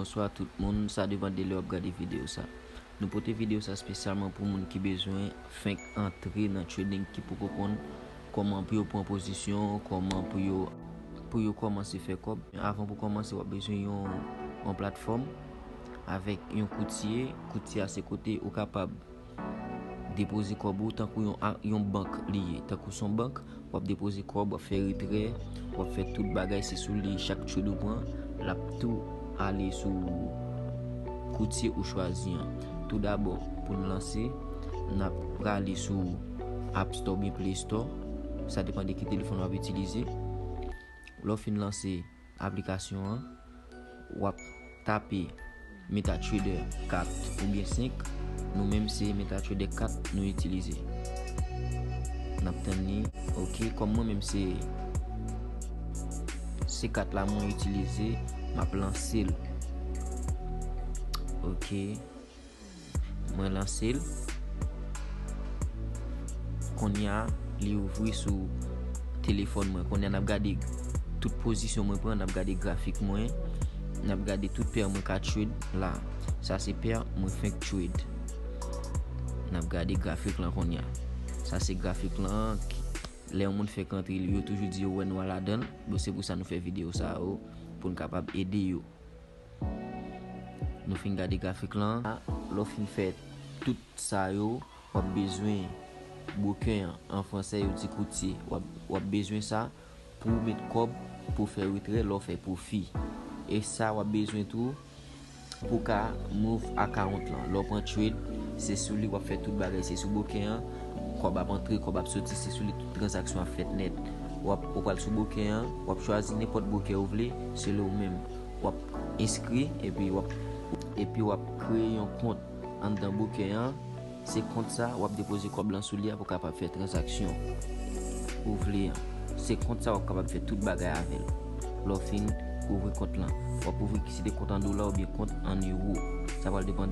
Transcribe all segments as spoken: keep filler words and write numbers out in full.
Bonswa tout moun, sa depann de lè w ap gade videyo sa. Nou pote videyo sa espesyalman pou moun ki bezwen fenk antre nan trading, ki poko konn kòman pou yo pran pozisyon, kòman pou yo, pou yo kòmanse fè kòb. Avan pou kòmanse, w ap bezwen yon, yon platfòm avèk yon koutye. Koutye a se kote ou kapab depoze kòb ou tankou yon, a- yon bank li ye. Tankou se yon bank, w ap depoze kòb, w ap fè retrè, w ap fè tout bagay, se sou li chak trade ou pran, l ap tou ale sou koutye ou chwazi an. Toudabò, pou n lanse, n ap prale sou App Store oubyen Play Store. Sa depann de ki telefòn w ap itilize. Lè w fin lanse aplikasyon an, w ap tape MetaTrader kat oubyen senk. Nou menm se MetaTrader kat nou itilize. N ap tann li. Ok, kòm mwen menm se, se kat la mwen itilize, m ap lanse l. Ok. Mwen lanse l. Kounye a, li ouvri sou telefòn mwen. Kounye a, n ap gade tout pozisyon mwen pran, n ap gade grafik mwen, n ap gade tout pè mwen ka trade la. Sa se pè mwen fenk trade. N ap gade grafik lan kounye a. Sa se grafik lan. Lè yon moun fenk antre, yo toujou di yo wè nwa ladan l. Bon, se pou sa nou fè videyo sa yo, pou n kapab ede yo. Nou fin gade grafik lan. Lè w fin fè tout sa yo, w ap bezwen broker an, an fransè yo di koutye. W ap, w ap bezwen sa pou w met kòb, pou w fè retrè, lè w fè pwofi. E sa w ap bezwen tou pou w ka move account lan. Lè w pran trade, se sou li w ap fè tout bagay. Se sou broker an, kòb ap antre, kòb ap soti, se sou li tout tranzaksyon ap fèt nèt. W ap, ou pral sou broker an, w ap chwazi nenpòt broker ou vle, selon ou menm. W ap enskri, epi w ap, epi w ap kreye yon kont anndan broker an. Se kont sa, w ap depoze kòb lan sou li a pou w kapab fè tranzaksyon ou vle an. Se kont sa, w ap kapab fè tout bagay avè l. Lè w fin ouvri kont lan, w ap ouvri ki se te kont an dola oubyen kont an ewo. Sa pral depann.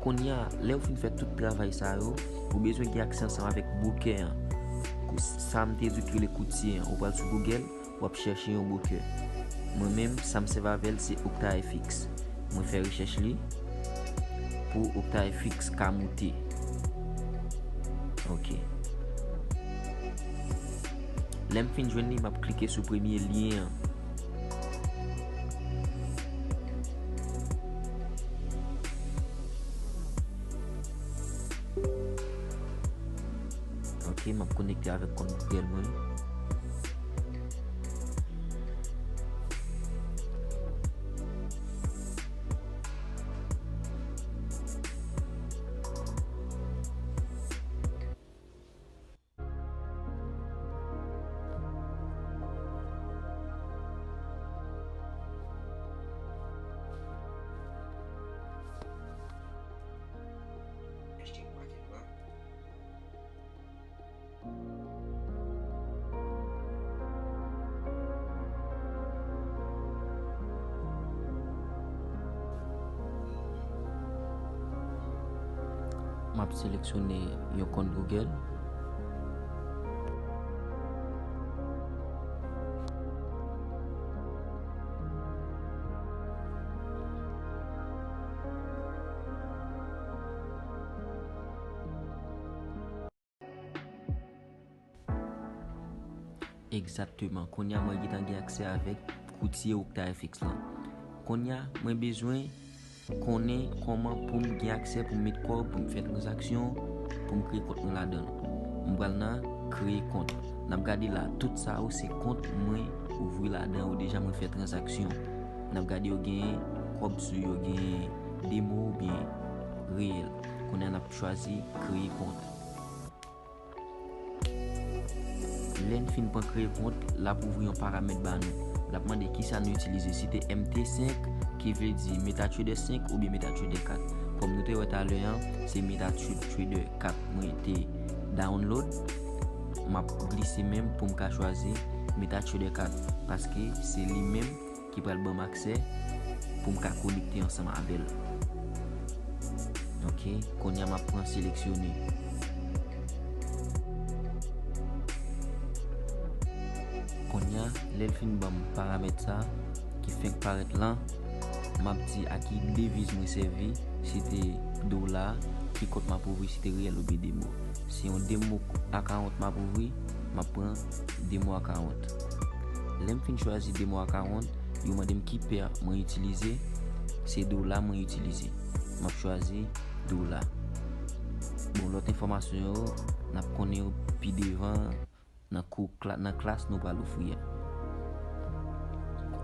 Kounye a, lè w fin fè tout travay sa yo, ou bezwen gen aksè ansanm avèk broker an. Kou-, sa m te di w ki rele koutye an. Ou pral sou Google, w ap chèche yon broker. Mwen menm, sa m sèvi avè l, se OctaFX. Mwen fè rechèch li pou OctaFX ka moute. Ok. Lè m fin jwenn li, m ap klike sou premye lyen an. Ok, m ap konekte avèk kont Google mwen. M ap seleksyone yon kont Google. Egzakteman. Kounye a mwen gentan gen aksè avèk koutye OctaFX lan. Kounye a mwen bezwen konnen kòman pou m gen aksè pou m met kòb, pou m fè tranzaksyon, pou m kreye kont mwen ladan l. M pral nan kreye kont. N ap gade la, tout sa yo se kont mwen ouvri ladan yo deja, mwen fè tranzaksyon. N ap gade yo gen kòb sou yo, gen demo oubyen reyèl. Kounye a n ap chwazi kreye kont. Lè n fin pran kreye kont, l ap ouvri yon paramèt ba nou. L ap mande kisa nou itilize, si te M T senk, ki vle di MetaTrader senk oubyen MetaTrader kat. Kòm nou te wè talè an, se MetaTrader kat mwen te download. M ap glise men m pou m ka chwazi MetaTrader kat, paske se li menm ki pral ban m aksè pou m ka konekte ansanm avè l. Ok, kounye a m ap pran seleksyone. Kounye a, lè l fin ban m paramèt sa, ki fenk parèt lan, m ap di a ki deviz mwen sèvi, si te dola, ki kont m ap ouvri, si te reyèl oubyen demo. Si yon demo account m ap ouvri, m ap pran demo account. Lè m fin chwazi demo account, yo mande m ki pè mwen itilize, se dola mwen itilize. M ap chwazi dola. Bon, lòt enfòmasyon yo, n ap konnen yo pi devan nan kou kla-, nan klas nou pral ofri a.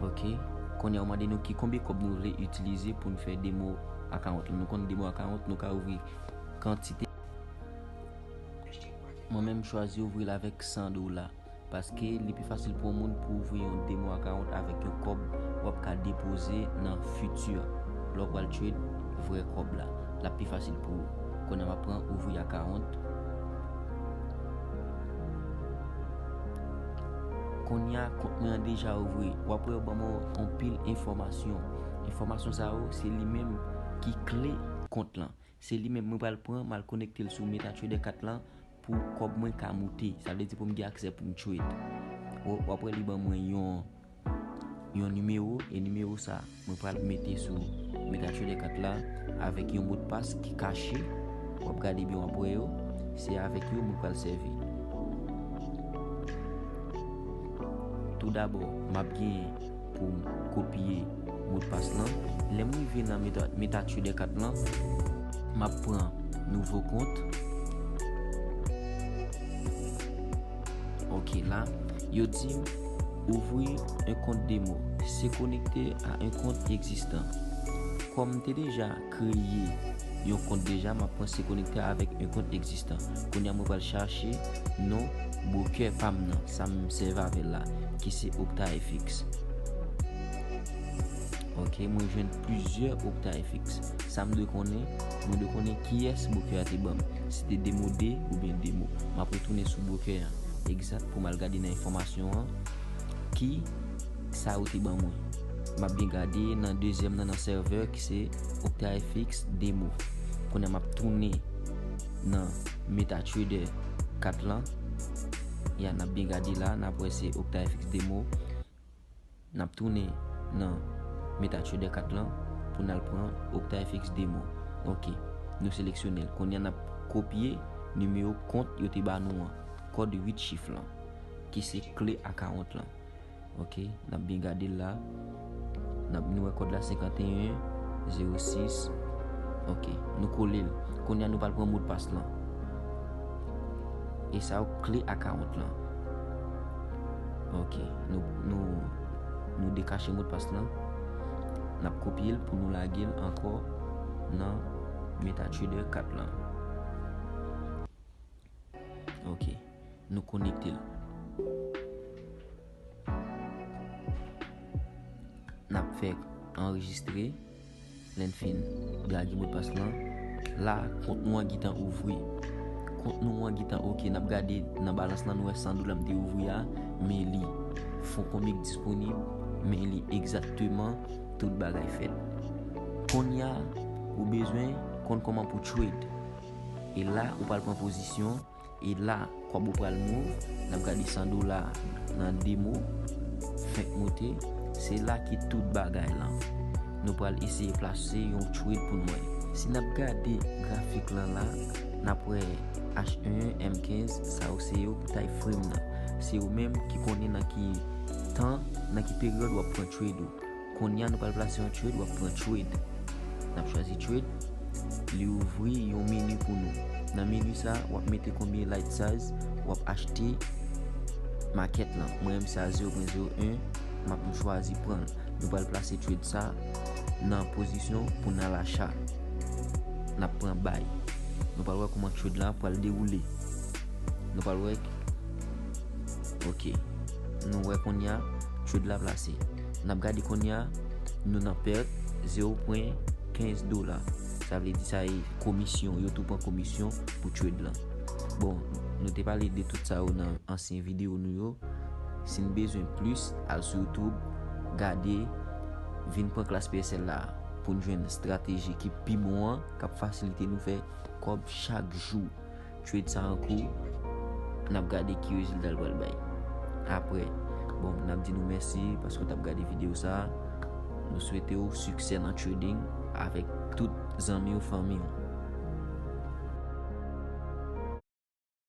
Oke. Kounye a, yo mande nou ki konbyen kòb nou vle itilize pou n fè demo account lan. Nou konn demo account, nou ka ouvri kantite. Mwen menm, m chwazi ouvri l avèk san dola. Paske li pi fasil pou yon moun pou ouvri yon demo account avèk yon kòb w ap ka depoze nan fiti. Lè w pral trade vrè kòb la, l ap pi fasil pou ou. Kounye a m ap pran ouvri account. Kounye a, kont mwen an deja ouvri. W ap wè yo ban mwen yon pil enfòmasyon. Enfòmasyon sa yo, se li menm ki kle kont lan. Se li menm mwen pral pran, m al konekte l sou MetaTrader kat lan pou kòb mwen ka moute. Sa vle di pou m gen aksè pou m trade. W, w ap wè li ban mwen yon, yon nimewo, e nimewo sa, mwen pral mete sou MetaTrader kat la avèk yon modpas ki kache. W ap gade byen, w ap wè yo. Se avèk yo mwen pral sèvi. Toudabò, m ap gen pou m kopye modpas lan. Lè m rive nan Meta, MetaTrader kat lan, m ap pran nouvo kont. Ok, la, yo di m ouvrir un compte démo, se connecter à un compte existant. Kòm m te deja kreye yon kont deja, m ap pran se connecter avec un compte existant. Kounye a, mwen pral chache non broker pa m nan, sa m sèvi avè l la, ki se OctaFX. Ok, mwen jwenn plizyè OctaFX. Sa m dwe konnen, mwen dwe konnen kiyès broker a te ban m. Si te demo de oubyen demo. M ap retounen sou broker a egzat pou m al gade nan enfòmasyon an ki sa yo te ban mwen. M ap byen gade nan dezyèm nan, nan sèvè ki se OctaFX demo. Kounye a m ap tounen nan MetaTrader kat lan. Ya, n ap byen gade la, n ap wè se OctaFX demo. N ap tounen nan MetaTrader kat lan pou n al pran OctaFX demo. Ok, nou seleksyone l. Kounye a n ap kopye nimewo kont yo te ba nou an, kòd uit chif lan, ki se kle account lan. Ok, n ap byen gade l la. N ap, nou wè kòd la senkanteyen zewo sis. Ok, nou kole l. Kounye a nou pral pran modpas lan. E sa yo kle account lan. Ok, nou, nou, nou dekache modpas lan. N ap kopye l pou nou lage l ankò nan MetaTrader kat lan. Ok, nou konekte l. N ap fè anrejistre. Lè n fin lage modpas lan, la, kont nou an gentan ouvri. Kont nou an gentan ok. N ap gade nan balans lan, nou wè san dola m te ouvri a, men li fon konbyen k disponib, men li egzakteman tout bagay fèt. Kounye a, ou bezwen konn kòman pou trade. E la, ou pral pran pozisyon. E la, kòb ou pral move, n ap gade san dola nan demo, fenk moute, se la ki tout bagay lan. Nou pral eseye plase yon trade pou n wè. Si n ap gade grafik lan la, n ap wè H un, M quinze, sa yo se yo time frame nan. Se yo menm ki konnen nan ki tan, nan ki peryòd w ap pran trade ou. Kounye a, nou pral plase yon trade, w ap pran trade. N ap chwazi trade. Li ouvri yon meni pou nou. Nan meni sa, w ap mete konbyen lot size w ap achte market lan. Mwen menm se a zewo pwen zewo en, m ap chwazi pran l. Nou pral plase trade sa nan pozisyon pou n al acha. N ap pran buy. Nou pral wè kòman trade la pral dewoule. Nou pral wè. Ok. Nou wè kounye a, trade la plase. N ap gade kounye a, nou nan pèt zewo pwen kenz dola. Sa vle di sa e komisyon, yo tou pran komisyon pou trade lan. Bon, nou te pale de tout sa yo nan ansyen videyo nou yo. Si n bezwen plis, al sou YouTube, gade, vin pran klas P S L la pou n jwenn estrateji ki pi bon an, k ap fasilite nou fè kòb chak jou. Trade sa an kou, n ap gade ki rezilta l pral bay. Apre, bon, n ap di nou mèsi paske w t ap gade videyo sa a. Nou swete w siksè nan trading avèk tout zanmi w, fanmi w.